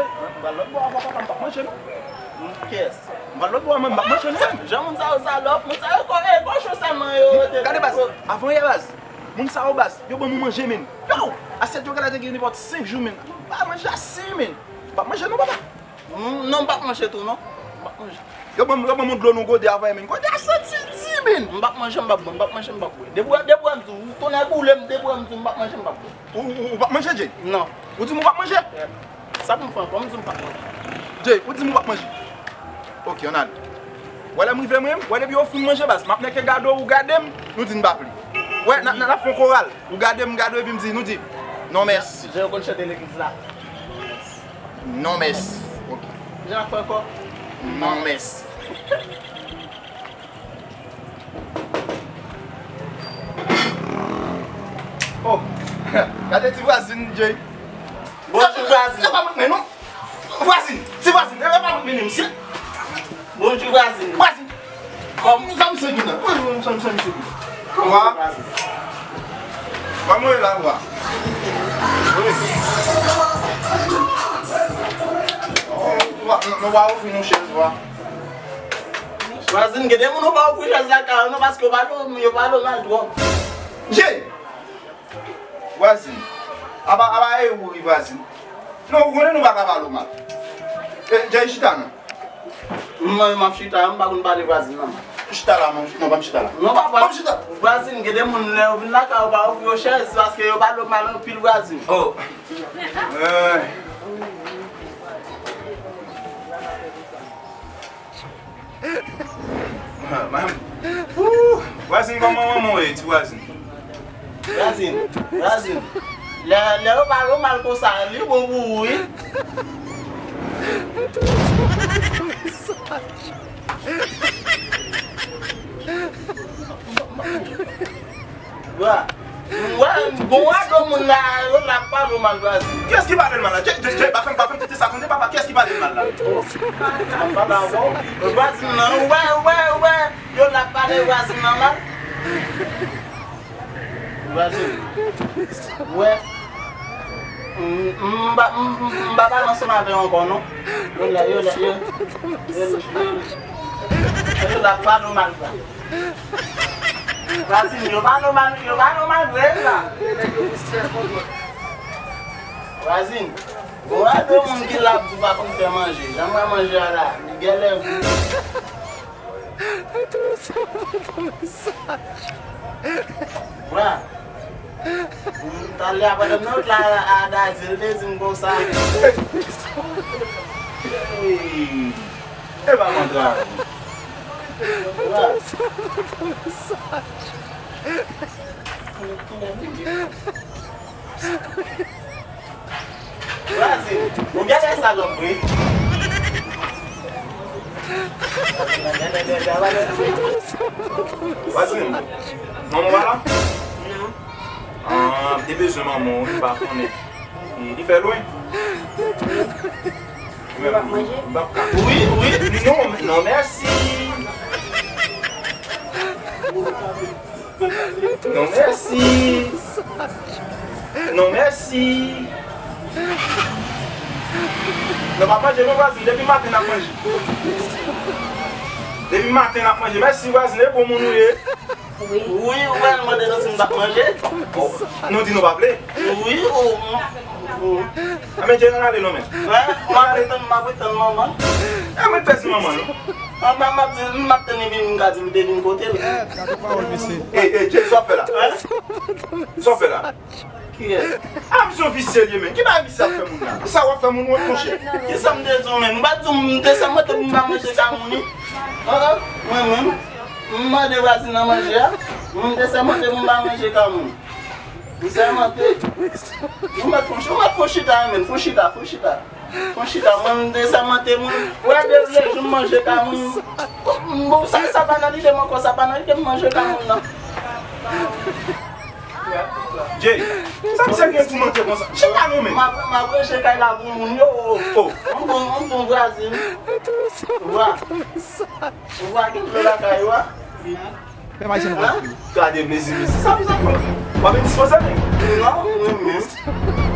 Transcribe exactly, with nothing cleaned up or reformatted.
M pral lòt bò avan papa, m p ap manje non. Kiyès? M pral lòt bò, mwen, m p ap manje non. Jan moun sa yo salòp, moun sa yo ko-, e kochon sèlman yo rete. Gade baz, avan yè baz, moun sa yo baz, yo ban mwen manje men. Yo, asyèt yo genlè te gen nenpòt senk jou men. M pa manje asi men. M p ap manje non papa. Mm, non, m p ap manje tou non. M p ap manje. Yo ban m, yo ban m yon dlo nan gode avan men. Gode a santi di men. M p ap manje, m p ap bwè, m p ap manje, m p ap bwè. Depi w, depi w wè m di w, tonnè boule m, depi w wè m di w m p ap manje, m p ap bwè. Ou, ou, ou p ap manje, Jay? Non. Ou di m ou p ap manje? Sa pou m fè ankò? M di m p ap manje. Jay, ou di m ou p ap manje. Ok, ann ale. Wè lè m rive mwen, wè depi yo fin manje baz, m ap nèke gade w, ou gade m, nou di n pa pli. Wè, n a, n a, n a fè yon koral. Ou gade m, gade w, epi m di, nou di, non mèsi. Jan yo konn chante legliz la. Non mèsi. Ok. Jan fè ankò? Non mèsi. Oh, gade ti vwazin, Jay. Bonjou vwazin. Yo pa mwen non. Vwazin, ti vwazin, yo pa mwen mesye. Bonjou vwazin. Vwazin. Kòm sa misye gen nan. Sa misye gen. Wa. Wa mwen la wa. Wa, nou, nou wa ofri nou chèz wa. Vwazin, gen de moun ou pa ofri chèz lakay ou non, paske yo pale, yo pale w mal twòp. Jay! Vwazin. Aba, aba e ou wi vwazin. Non, ou konnen nou pa ka pale w mal. E, Jay chita non. Mwen, m ap chita, m pa konn pale vwazin non. Chita la, non, non, pa m chita la. Non, papa. Pa m chita. Vwazin, gen de moun lè yo vin lakay ou pa ofri yo chèz, paske yo pale w mal anpil vwazin. Oh. Eh. Ooh, vwazin, kòman manman w ye, ti vwazin? Vwazin, vwazin. Lè, lè yo pale w mal konsa, li bon pou ou, wi. Bra. Wè, gon wado moun la, yo la pale w mal vwazin. Kiyès ki pale l mal la? Jay, Jay, Jay, pa fè m, pa fè m tete sa tande, papa, kiyès ki pale l mal la? Oh, m ap pale avè w. Vwazin nan, ou wè, ou wè, ou wè, yo la pale vwazin nan mal. Vwazin, ou wè, m, m, m pa, m, m, m pa pale ansanm avè w ankò, non. Yo la, yo la, yo, yo, yo, yo la pale w mal, bra. Vwazin, yo pa nòmal, yo pa nòmal vre la. Vwazin, bon, wè de moun ki la ap di w pa konn fè manje. Jan mwen manje a la, li genlè gou. Bra. Talè a pandan m nan wout la a Dazil te di m konsa. Hey. E pa kontra. Vwazin, ou genlè salòp vre. Vwazin, manman w pa la? Non. Ah, m te bezwen manman w, m pa konnen. Li, li fè lwen? Ou p ap manje? M p ap ka. Wi, wi. Non, non, mèsi. Non, mèsi. Non, mèsi. Non, pa manje, non, vwazin. Depi maten n ap manje. Depi maten n ap manje. Mèsi, vwazin. E bon moun ou ye. Wi. Wi, ou pral mande nou si n p ap manje? Oh, nou di nou pa vle. Wi, ou, ou. A, men Jay, ann ale non, men. Wè, m ap ret tann, m ap ret tann manman. E mwen pèsi manman, non. An, m ap di, m ap tann li vin, m ka di m te vin kote l. Ey, ey, Jay, sa w ap fè la? Sa w ap fè la? Kiyès? A, misye yon visye li ye, men. Ki bagay visye ap fè moun la? Sa w ap fè moun wont, monchè? Kisa m te di w, men? M pa t di w m te sèmante pou m pa manje ka moun, wi. An, an, mwen menm, m mande vwazin nan manje a. M te sèmante pou m pa manje ka moun. M sèmante. Ou mèt fon, ou mèt fon chita, men. Fon chita, fon chita. Fon chita, mwen, m te sèmante, mwen. Wè, de, de jou m manje ka moun. Bon, sa, sa pa nan lide m ankò, sa pa nan lide m manje ka moun nan. Jay, sa misye gen pou manje konsa? Chita non, men. M ap, m ap reche kay la pou moun yo. Oh. M bon, m bon vwazin. Vwa. Vwa gen dlo lakay ou a. Fè mache nou. Gade mezi, mezi. Sa pou sa pou? W ap endispoze men? Non, mwen menm.